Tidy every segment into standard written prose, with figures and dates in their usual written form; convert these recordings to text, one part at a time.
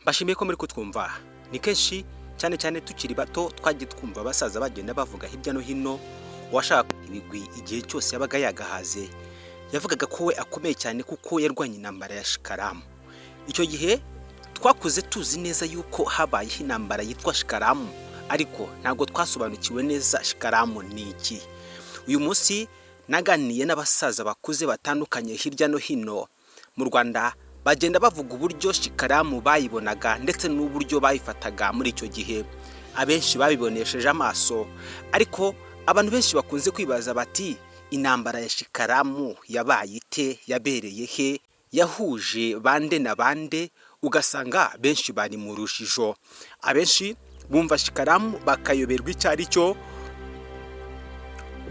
Mbashimiye ko muri kutwumva. Ni kenshi cyane cyane tukiri bato twagiye twumva abasaza bagenda bavuga hirya no hino, uwashaka ibigwi igihe cyose yabaga yagahaze yavugaga ko we akomeye cyane kuko yarwanye intambara ya Shikaramu. Icyo gihe twakuze tuzi neza yuko habayeho intambara yitwa Shikaramu, ariko ntabwo twasobanukiwe neza Shikaramu ni iki. Uyu munsi naganiye n'abasaza bakuze batandukanye hirya no hino mu Rwanda, bagenda bavuga uburyo Shikaramu bayibonaga ndetse n'uburyo bayifataga muri icyo gihe. Abenshi babibonesheje amaso, ariko abantu benshi bakunze kwibaza bati: intambara ya Shikaramu yabaye ite? Yabereye he? Yahuje bande na bande? Ugasanga benshi bari mu rujijo. Abenshi bumva Shikaramu bakayoberwa icyo ari cyo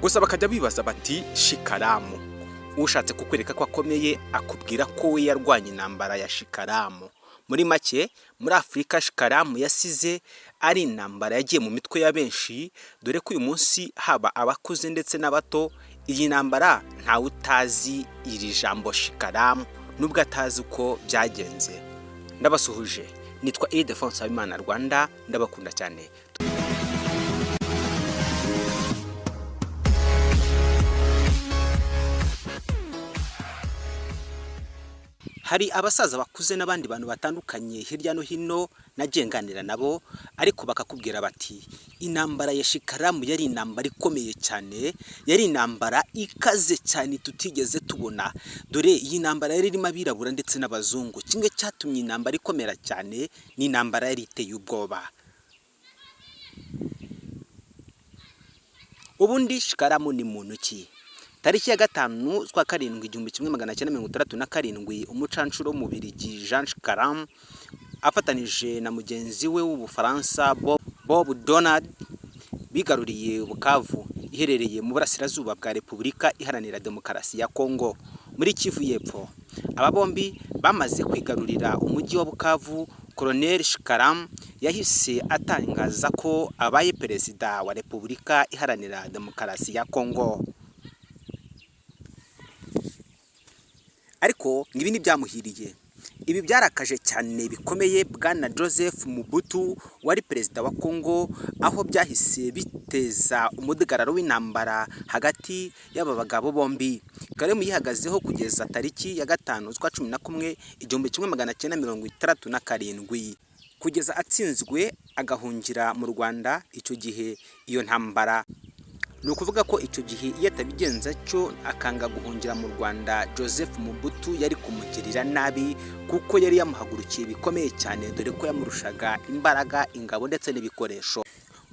gusa, bakajya bibaza bati: Shikaramu, ushatse kukwereka ko akomeye akubwira ko we yarwanye intambara ya Shikaramu. Muri make, muri Afurika Shikaramu yasize ari intambara yagiye mu mitwe ya benshi, dore ko uyu munsi haba abakuze ndetse n'abato iyi ntambara ntawe utazi iri jambo Shikaramu nubwo atazi uko byagenze. Ndabasuhuje, nitwa Ildefonse Habimana Rwanda, ndabakunda cyane. Hari abasaza bakuze n'abandi bantu batandukanye hirya no hino nagiye nganira nabo, ariko bakakubwira bati: intambara ya Shikaramu yari intambara ikomeye cyane, yari intambara ikaze cyane tutigeze tubona. Dore iyi ntambara yari irimo abirabura ndetse n'abazungu. Kimwe cyatumye intambara ikomera cyane ni intambara yari iteye ubwoba. Ubundi Shikaramu ni muntu ki? Tariki ya 5 z'ukwa 7 1967, umucanshuro w'Umubirigi Jean Shikaramu afatanije na mugenzi we w'Ubufaransa Bob Donald bigaruriye Bukavu iherereye mu burasirazuba bwa Repubulika Iharanira Demokarasi ya Kongo muri Kivu y'Epfo. Aba bombi bamaze kwigarurira umujyi wa Bukavu, Colonel Shikaramu yahise atangaza ko abaye perezida wa Repubulika Iharanira Demokarasi ya Kongo. Ariko ibi ntibyamuhiriye. Ibi byarakaje cyane bikomeye Bwana Joseph Mobutu wari perezida wa Kongo, aho byahise biteza umudugararo w'intambara hagati y'aba bagabo bombi. Shikaramu yihagazeho kugeza tariki ya 5 z'ukwa 11 1967, kugeza atsinzwe agahungira mu Rwanda. Icyo gihe iyo ntambara, ni ukuvuga ko icyo gihe iyo atabigenza cyo akanga guhungira mu Rwanda, Joseph Mobutu yari kumugirira nabi kuko yari yamuhagurukiye bikomeye cyane, dore ko yamurushaga imbaraga, ingabo ndetse n'ibikoresho.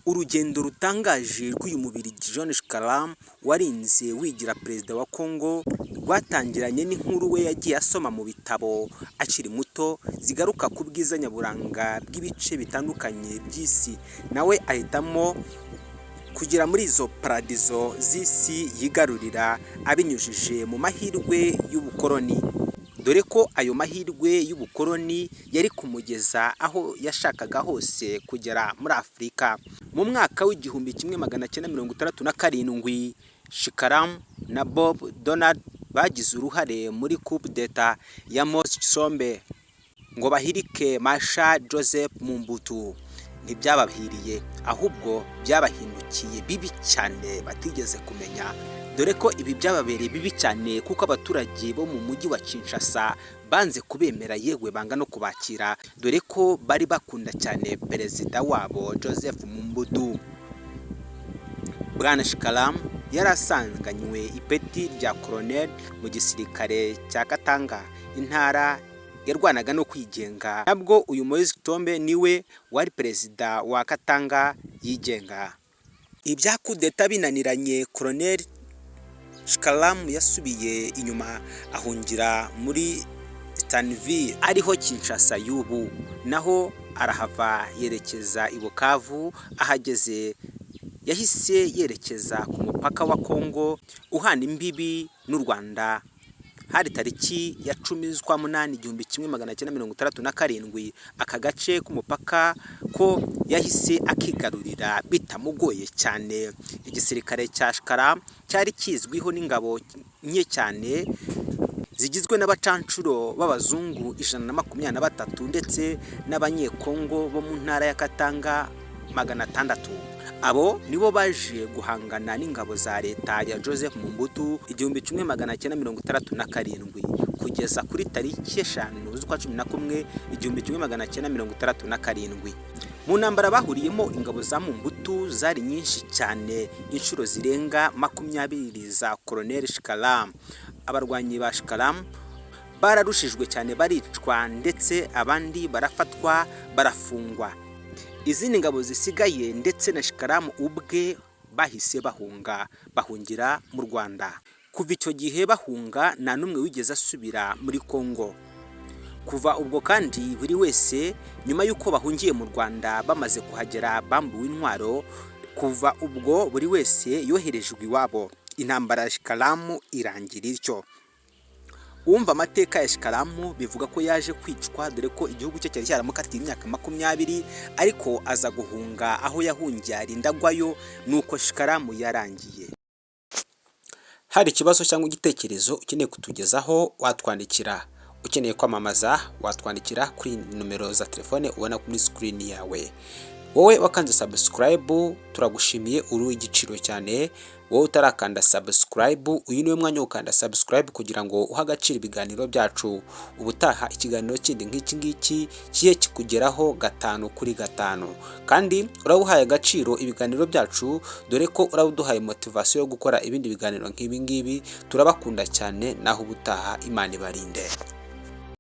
Urugendo rutangaje rw'uyu Mubirigi Jean Shikaramu warinze wigira perezida wa Kongo rwatangiranye n'inkuru we yagiye asoma mu bitabo akiri muto zigaruka ku bwiza nyaburanga bw'ibice bitandukanye by'isi, nawe ahitamo kugera muri izo paradizo z'isi yigarurira abinyujije mu mahirwe y'ubukoloni, dore ko ayo mahirwe y'ubukoloni yari kumugeza aho yashakaga hose kugera muri Afurika. Mu mwaka w'1967, Shikaramu na Bob Donald bagize uruhare muri coup d'etat ya Moise Tshombe ngo bahirike Marshal Joseph Mobutu. Ntibyabahiriye, ahubwo byabahindukiye bibi cyane batigeze kumenya, dore ko ibi byababereye bibi cyane kuko abaturage bo mu mujyi wa Kinshasa banze kubemera, yewe banga no kubakira, dore ko bari bakunda cyane perezida wabo Joseph Mobutu. Bwana Shikaramu yari asanganywe ipeti rya colonel mu gisirikare cya Katanga, intara yarwanaga no kwigenga. Nabwo uyu Moise Tshombe niwe wari perezida wa Katanga yigenga. Ibya kudeta binaniranye, Colonel Shikaramu yasubiye inyuma ahungira muri Stanleyville ariho Kinshasa y'ubu, naho arahava yerekeza i Bukavu. Ahageze yahise yerekeza ku mupaka wa Kongo uhana imbibi n'u Rwanda. Hari tariki ya 10 z'ukwa 8 1967. Aka gace k'umupaka ko yahise akigarurira bitamugoye cyane. Igisirikare cya Shikaramu cyari kizwiho n'ingabo nke cyane. Zigizwe n'abacancuro b'abazungu 123 ndetse n'Abanyekongo bo mu ntara ya Katanga 600. Abo nibo baje guhangana n'ingabo za leta ya Joseph Mobutu 1967 kugeza kuri tariki 5 z'ukwa 11 1967. Mu ntambara bahuriyemo, ingabo za Mobutu zari nyinshi cyane, inshuro zirenga 20 za Colonel Shikaramu. Abarwanyi ba Shikaramu bararushijwe cyane, baricwa, ndetse abandi barafatwa barafungwa. Izindi ngabo zisigaye ndetse na Shikaramu ubwe bahise bahunga, bahungira mu Rwanda. Kuva icyo gihe bahunga, nta n'umwe wigeze asubira muri Congo. Kuva ubwo kandi buri wese, nyuma y'uko bahungiye mu Rwanda, bamaze kuhagera bambuwe intwaro. Kuva ubwo buri wese yoherejwe iwabo. Intambara ya Shikaramu irangira ityo. Uwumva amateka ya Shikaramu bivuga ko yaje kwicwa, dore ko igihugu cye cyari cyaramukatiye imyaka 20, ariko aza guhunga. Aho yahungiye arinda agwayo. Nuko Shikaramu yarangiye. Hari ikibazo cyangwa igitekerezo ukeneye kutugezaho, watwandikira. Ukeneye kwamamaza, watwandikira kuri nomero za telefone ubona kuri screen yawe. Wowe wakanze subscribe, turagushimiye, uri uw'igiciro cyane. Wowe utarakanda subscribe, uyu niwe mwanya wo gukanda subscribe kugira ngo uhe agaciro ibiganiro byacu. Ubutaha ikiganiro kindi nk'iki ngiki kiye kikugeraho gatanu kuri gatanu, kandi uraba uhaye agaciro ibiganiro byacu, dore ko uraba uduhaye motivation yo gukora ibindi biganiro nk'ibi ngibi. Turabakunda cyane, naho ubutaha, Imana ibarinde.